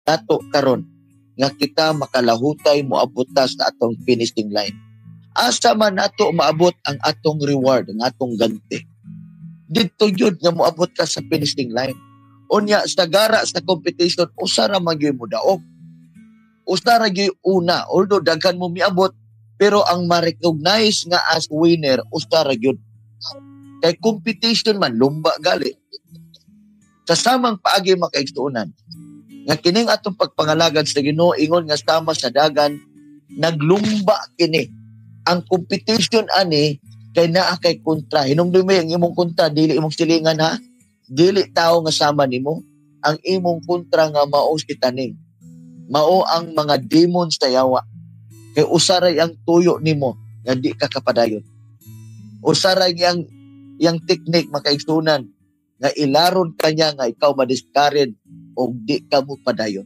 Nato karon nga kita makalahutay, moabot ta sa atong finishing line. Asa man nato maabot ang atong reward, ang atong ganti? Didto gyud nga moabot ka sa finishing line. Unya sa gara sa competition, usa ra man gyud mo daog. Usa ra gyud una, although daghan mo miabot, pero ang ma-recognize nga as winner, usa ra gyud. Kay competition man, lumba gali. Sa samang paagi, mga kaigsuonan, nga kining atong pagpangalagad sa Ginoo ingon nga sama sa dagan, naglumba kini. Ang competition ani kay naa kay kontra. Hinumdumi, ang imong kontra dili imong silingan ha, dili tao nga sama nimo. Ang imong kontra nga mao si taning, mao ang mga demon sa yawa, kay usaray ang tuyo nimo nga di ka kapadayon. Usaray yang technique, mga kaigsuonan, nga ilaron kanya nga ikaw ma-discourage o di ka mo padayon.